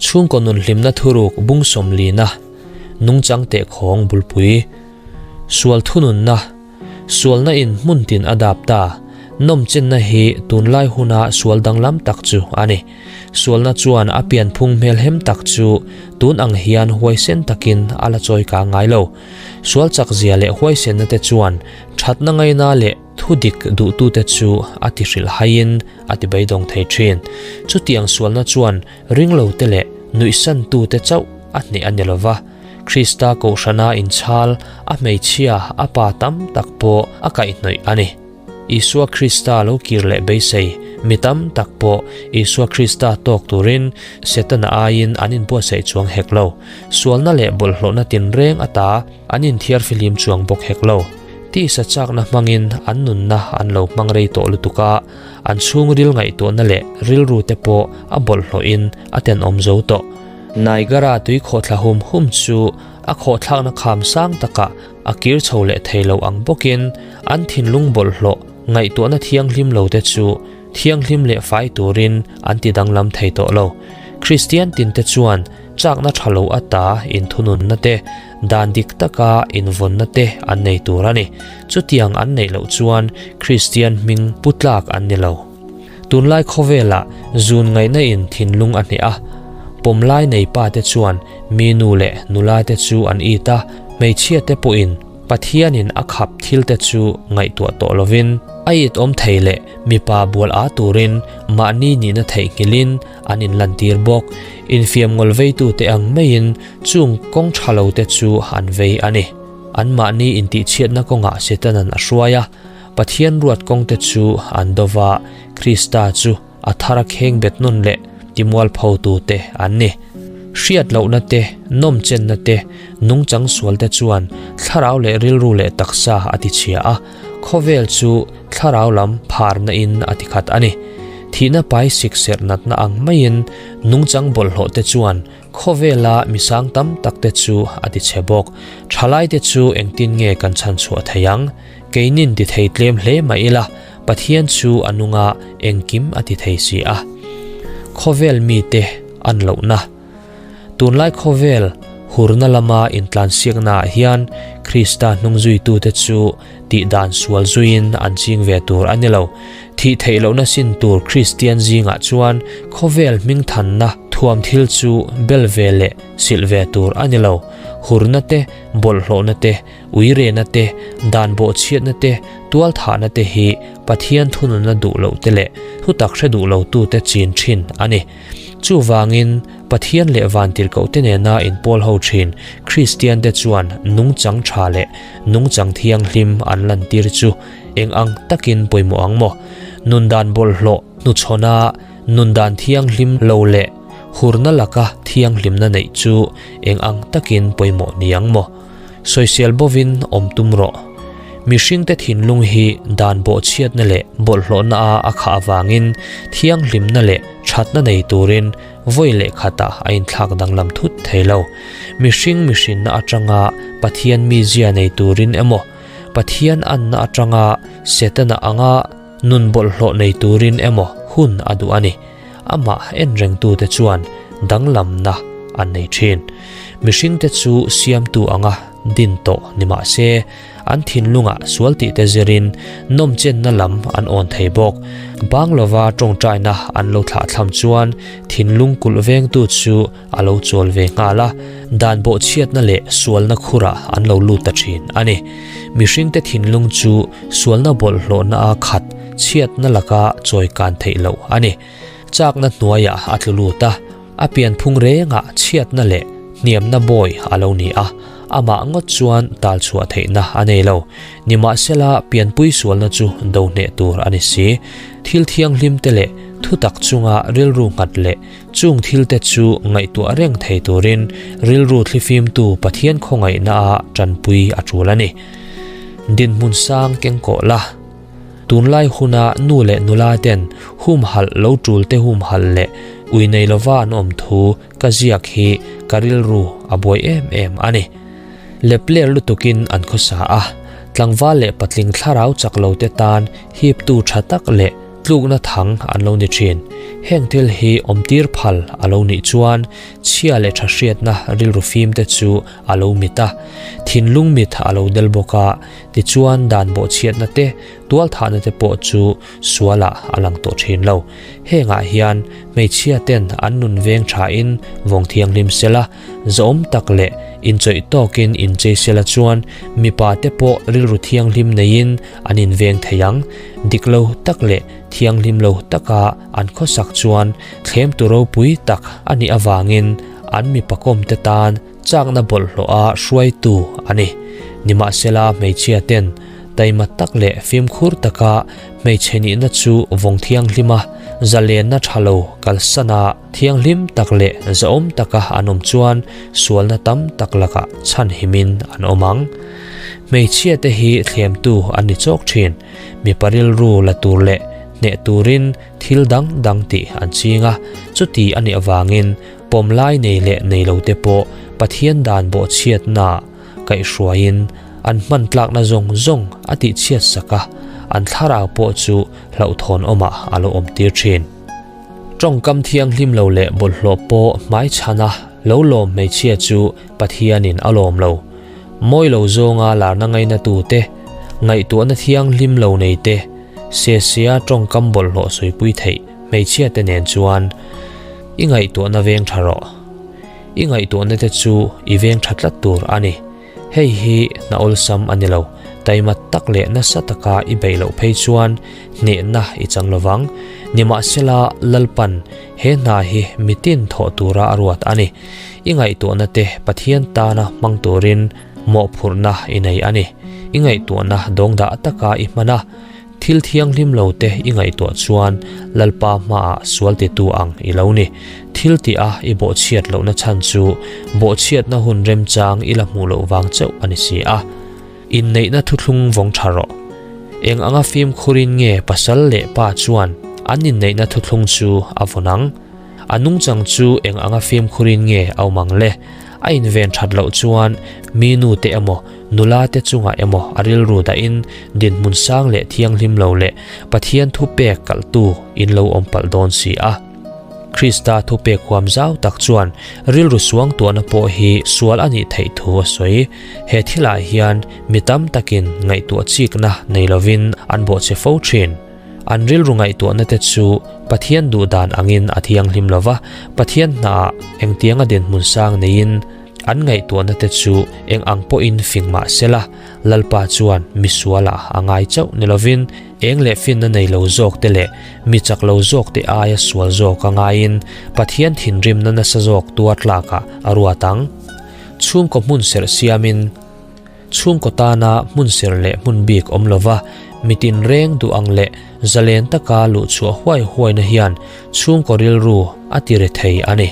Chhungkaw nun hlimna thuruk bung sawmlina nungchang tehkhawng bulpui, sual thununna, sualna in hmun tin a dap ta, nawmchenna hi tunlai huna sual danglam tak chu a ni. Sualna chuan a pianphung hmelhem tak chu tun ang hian huaisen takin a la chawi ka ngai lo. Sual chak zia leh huaisenna te chuan thatna ngaina leh thu dik duhtute chu a ti hrilh haiin a ti beidawng thei thin. Chutiang sualna chuan ringlote leh nuihsantute chauh a hneh a ni lo va, Krista kohhrana inchhal a hmeichhia a pa tam tak pawh a kaihhnawih a ni. Isua Krista lo kir leh beisei mi tam tak pawh Isua Krista tawk turin Setana aiin an inbuatsaih chuang hek lo. Sualna leh bawlhhlawhna tinreng ata an inthiar fihlim chuang bawk hek lo. Tisa chakna hmangin an nunna an lo hmang rei tawh lutuk a, an chhungril ngaihtuahna leh rilru te pawh a bawlhhlawhin a tenawm zo tawh. Niagara tui khawhthla hum hum chu a khawhthlakna kham sang takah a kir chho leh thei lo ang bawkin an thinlung bawlhhlawh ngaihtuahna thianghlim lo te chu thianghlim leh fai turin an ti danglam thei tawh lo. Kristian tinte chuan chakna tha lo ata inthununna te, dan dik taka invawnna te an nei tur a ni. Chutiang an neih loh chuan Kristian hming pu tlak an ni lo. Tunlai khawvelah zun ngaihna in thinlung a hneh a, pawmlai nei pa te chuan mi nu leh nula te chu an it a, hmeichhia te pawhin Pathianin a khap thil te chu ngaihtuah tawh lovin a it awm thei leh mipa bual a turin mahni nihna theihnghilhin an inlantir bawk. Infiam ngawl veitute ang maiin chung kawng tha lo te chu an vei a ni. Anmahni intihchhiatna kawngah Setanan a hruai a, Pathian ruat kawngte chu an do va, Krista chu a thar a kheng bet nawn leh timualphotute an ni. Hriat lohna te, nawmchenna te, nungchang sualte chuan thlarau leh rilru leh taksa a tichhia a, khawvel chu thlarau lam pharna in a tikhat a ni. Thihna pai sikserh natna ang maiin nungchang bawlhhlawhte chuan Khawvela misang tam tak te chu a ti chhe bawk. Thalaite chu engtin nge kan chhan chhuah thei ang? Keinin ti thei tlem hle mah ila, Pathian chu a nunga engkim a ti thei si a. Khawvel mite an lohna. Tunlai khawvel hurna lama intlansiaknaah hian Krista hnungzuitute chu tihdan sual zuiin an ching ve tur a ni lo. Thih theih lohna sin tur Kristian zingah chuan khawvel hmingthanna thuam thil chu bel ve leh silh ve tur a ni lo. Hurna te, bawlhhlawhna te, uirena te, dan bawhchhiatna te, tualthahna te hi Pathian thununna duh loh te leh thutak hre duh lotute chin thin a ni. Chuvangin, Pathian leh vantirhkohte nena inpawl ho thin Kristiante chuan nungchang tha leh nungchang thianghlim an lantir chu eng ang takin pawimawh ang maw? Nundan bawlhhlawh hnuchhawna nundan thianghlim lo leh hurna laka thianghlimna neih chu eng ang takin pawimawh ni ang maw? Sawisel bovin awm tum rawh. Mihringte thinlung hi dan bawhchhiatna leh bawlhhlawhna a a khah avangin thianghlimna leh thatna nei turin vawi leh khatah a inthlak danglam thut thei lo. Mihring mihrinna atanga Pathian mizia nei turin emaw, Pathian anna atanga Setana anga nun bawlhhlawh nei turin emaw hun a duh a ni. Amah en rengtute chuan danglamna an nei thin. Mihringte chu siamtu anga din tawh ni mah se, an thinlungah sual tihte zirin nawmchenna lam an awn thei bawk. Bang lova tawngtaina an lo thlahthlam chuan thinlung kulh vengtu chu a lo chawl ve nghal a, dan bawhchhiatna leh sualna khurah an lo lut ta thin a ni. Mihringte thinlung chu sualna bawlhhlawhna a khat chhiatna laka chawi kan theih loh a ni. Chakna hnuaiah a tlu lut a, a pianphung rengah chhiatna leh hniamna bawi a lo ni a, amah ngawt chuan tal chhuah theihna a nei lo. Nimahsela pianpui sualna chu do hneh tur a ni si. Thil thianghlim te leh thutak chunga rilru nghat leh Chung thilte chu ngaihtuah reng thei turin rilru thlifimtu Pathian khawngaihna a tanpui a tul a ni. Dinhmun sang keng kawh la. Tunlai huna nu leh nula ten humhalh lo tul te humhalh leh ui nei lova an awm thu ka ziak hi ka rilru a buai em em a ni. Lepler lutukin an khawsa a, tlangval leh patling thlarau chak lo te tan hiptu tha tak leh Tlukna thang an lo ni thin. Heng thil hi awmtir phal a lo nih chuan chhia leh tha hriatna rilru fim te chu a lo mit a, thinlung mit a lo del bawk a, tichuan dan bawhchhiatna te, tualthahna te pawh chu sualah a lang tawh thin lo. Hengah hian hmeichhia ten an nun veng thain vawng thianghlim sela, Zawm tak leh inchawih tawkin inchei sela chuan mipa te pawh rilru thianghlim neiin an inveng thei ang. Dik lo tak leh thianghlim lo taka an khawsak chuan thlemtu ropui tak a nih avangin an mipa kawmte tan chakna bawlhhlawha hruaitu a ni. Nimahsela hmeichhia ten taima tak leh fimkhur taka hmeichhe nihna chu vawng thianghlima zalenna tha lo kalsana Thianghlim tak leh zahawm taka an awm chuan sualna tam tak lakah chhanhimin an awm ang. Hmeichhiate hi thlemtu an ni chawk thin. Mipa rilru la tur leh hneh turin thil dang dang tih an ching a, chuti a nih avangin pawmlai nei leh nei lote pawh Pathian dan bawhchhiatnaah kaihhruaiin an hman tlakna zawng zawng a tihchhiat sak a, an thlarau pawh chu hlauhthawn awmah a lo awmtir thin. Tawngkam thianghlim lo leh bawlhhlawh pawh hmaichhana lo lawm hmeichhia chu Pathianin a lawm lo. Mawi lo zawnga larna ngainatute, ngaihtuahna thianghlim lo neite, sesia tawngkam bawlhhlawh sawipui theih hmeichhiate nen chuan i ngaihtuahna veng tha rawh. I ngaihtuahnate chu i veng tha tlat tur a ni. Hei hi hna awlsam a ni lo, taima tak leh nasa taka i beih loh phei chuan hnehna i chang lo vang. Nimahsela, Lalpan he hna hi mitin thawh tura a ruat a ni. I ngaihtuahna te Pathian tana hmang turin mawhphurhna i nei a ni. I ngaihtuahna dawngdah taka i hman a. Thil thianghlim lo te i ngaihtuah chuan Lalpa hmaah sual titu ang i lo ni. Thil tih a i bawhchhiat lohna chhan chu bawhchhiatna hun remchang i la hmuh loh vang chauh a ni si a. Inneihna thuthlung vawng tha rawh. Eng anga fimkhurin nge pasal leh pa chuan an inneihna thuthlung chu a vawn ang? A nungchang chu eng anga fimkhurin nge a awm ang le? A inven that loh chuan mi nu te emaw, nula te chungah emaw a rilru dahin dinhmun sang leh thianghlim lo leh Pathian thupek kalhtu in lo awm palh dawn si a. Krista thupek huam zau tak chuan rilru suangtuahna pawh hi sual a nih theih thu a sawi. He thilah hian mi tam takin ngaihtuah chikna nei lovin an bawhchhe fo thin. An rilru ngaihtuahna te chu Pathian duh dan angin a thianghlim lo va, Pathian hnaah engtianga dinhmun sang neiin an ngaihtuahna te chu eng ang pawhin fing mah sela, Lalpa chuan mi sualah a ngai chauh ni lovin eng leh finna nei lo zawk te leh mi chak lo zawk te aia sual zawk a ngaiin Pathian thinrimna nasa zawk tuar tlakah a ruat ang. Chhungkaw hmun serh siamin. Chhungkaw tana hmun ser leh hmun bik awm lova mi tinreng duh ang leh zalen taka luh chhuah huai huaina hian chhungkaw rilru a ti ri thei a ni.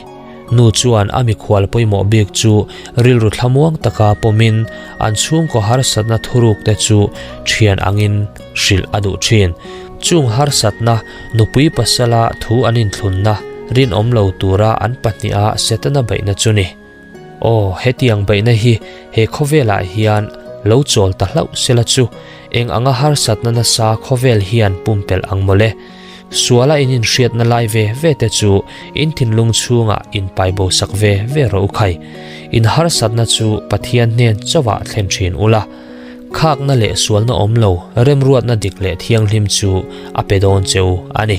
Nu chuan a mikhual pawimawh bik chu rilru thlamuang taka pawmin an chhungkaw harsatna thuruk te chu thian angin hrilh a duh thin. Chung harsatna nupui pasala thu an inthlunna rinawm lo tura an pahniha Setana beihna chu ni. Aw, hetiang beihna hi he khawvelah hian lo chawl ta hlauh sela chu eng anga harsatna nasa khawvel hian pumpelh ang mawle. Suala in inhriatna lai ve ve te chu in thinlung chhungah in paibo sak ve ve rawh u khai. In harsatna chu Pathian hnen chauhah thlen thin ula. Khakna leh sualna awm lo remruatna dik leh thianghlim chu a pe dawn che u a ni.